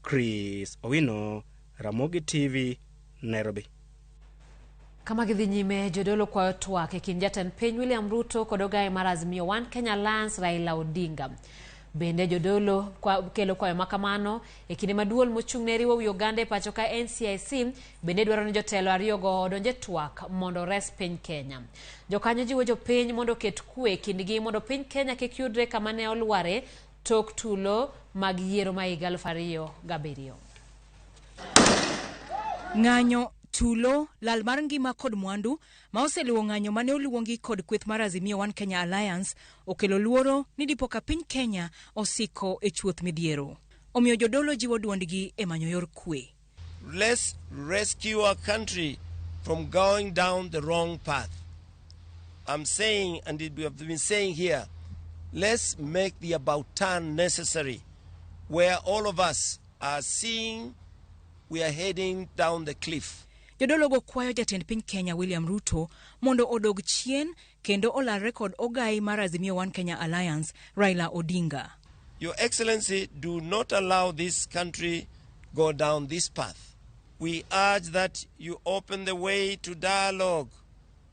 Chris Owino, Ramogi TV, Nairobi. Kama gidhi nyime, jodolo kwayo twak e kind jatend piny William Ruto kod ogaye mar Azimio One Kenya Alliance Raila Odinga. Bende jodolo kwa, kelo kwayo makamano e kinde ma duol mochung' ne riwo wi oganda e pacho ka NCIC bende dwaro ni jotelo ariyogo odonj e twak mondo ores piny Kenya. Jokanyo jiwo jopiny mondo oket kwe e kindgi mondo piny Kenya kik yudre kama ne olware tok tulo mag yiero ma higa 2007. Ng'anyo, tulo, lal mar ngima kod mwandu ma oseluwo ng'anyo mane oluongi kod kweth mar Azimio One Kenya Alliance okelo luoro ni dipo ka piny Kenya osiko e chuoth midhiero. Omiyo jodolo jiwo duondgi e manyo yor kwe. Let's rescue our country from going down the wrong path. I'm saying, and we have been saying here, let's make the about turn necessary, where all of us are seeing we are heading down the cliff. Jodologo kwayo jatend piny Kenya William Ruto mondo odog chien kendo olalre kod ogai mar Azimio One Kenya Alliance Raila Odinga. Your Excellency, do not allow this country go down this path. We urge that you open the way to dialogue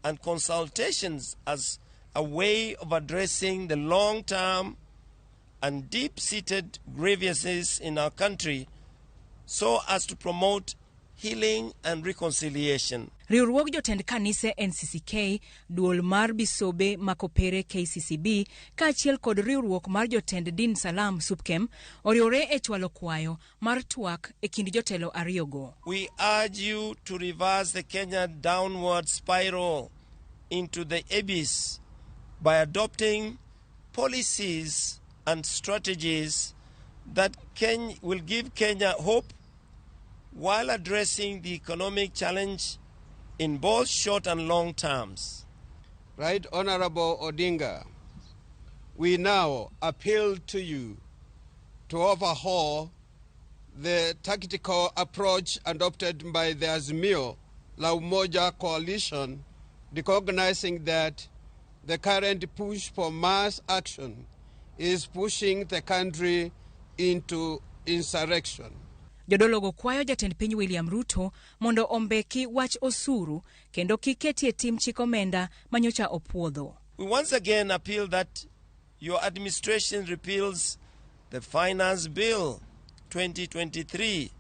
and consultations as a way of addressing the long-term and deep-seated grievances in our country so as to promote healing and reconciliation. Riwruog jotend kanise NCCK, duol mar bisobe makopere KCCB kaachiel kod riwruok mar jotend din Salam Supkem oriwore e chwalo kwayo mar twak e kind jotelo ariyogo. We urge you to reverse the Kenya downward spiral into the abyss by adopting policies and strategies that will give Kenya hope while addressing the economic challenge in both short and long terms. Right Honorable Odinga, we now appeal to you to overhaul the tactical approach adopted by the Azimio La Umoja coalition, recognizing that the current push for mass action is pushing the country into insurrection. Jodologo kwayo jatend piny William Ruto mondo ombeki wach osuru kendo kik ketie tim chik omenda manyocha opuodho. We once again appeal that your administration repeals the Finance Bill 2023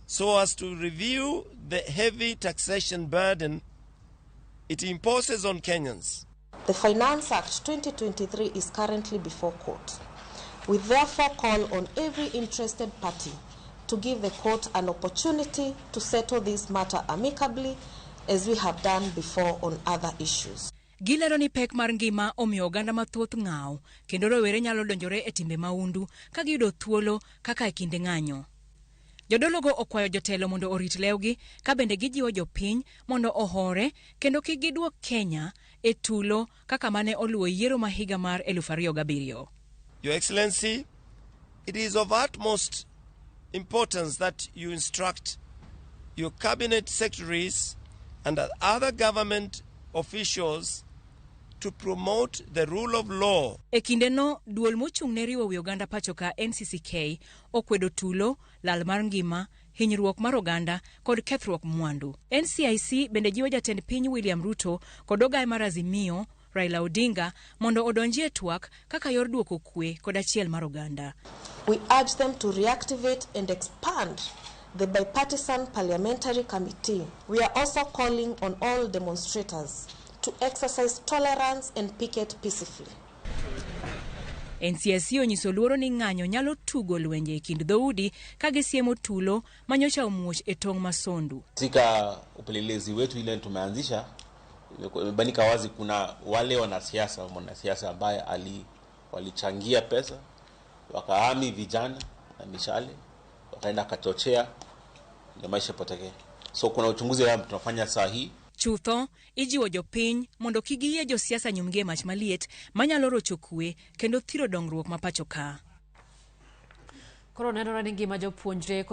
so as to review the heavy taxation burden it imposes on Kenyans. The Finance Act 2023 is currently before court. We therefore call on every interested party to give the court an opportunity to settle this matter amicably as we have done before on other issues. Gilero ni pek mar ngima omiyo oganda mathoth ng'aw kendo rowere nyalo donjore e timbe maundu ka giyudo thuolo kaka e kinde ng'anyo. Jodologo okwayo jotelo mondo orit lewgi ka bende gijiwo jopiny mondo ohore kendo kik giduok Kenya e tulo kaka mane oluwo yiero ma higa mar 2007. Your Excellency, it is of utmost importance that you instruct your cabinet secretaries and other government officials to promote the rule of law. E kindeno, duol mochung' ne riwo wi oganda pacho ka NCCK okwedo tulo, lal mar ngima, hinyruok mar oganda kod kethruok mwandu. NCIC bende jiwo jatend piny William Ruto kod ogaye mar Azimio Raila Odinga mondo odonjie twak kaka yor duoko kwe kod achiel mar oganda. We urge them to reactivate and expand the bipartisan parliamentary committee. We are also calling on all demonstrators to exercise tolerance and picket peacefully. NCIC onyiso luoro ni ng'anyo nyalo tugo lwenje e kind dhoudi ka gisiemo tulo manyocha omuoch e tong' ma Sondu. Katika upelelezi wetu ile tumeanzisha imebainika wazi kuna wale wanasiasa, mwanasiasa ambaye ali walichangia pesa wakaami vijana na mishale wakaenda akachochea ndio maisha potekee. So kuna uchunguzi ambao tunafanya saa hii. Chutho, ijiwo jopiny mondo kik giyie josiasa nyumgi e mach maliet manyalo rocho kwe kendo thiro dongruok ma pacho ka. Koro nenore ni ngima jopuonjre.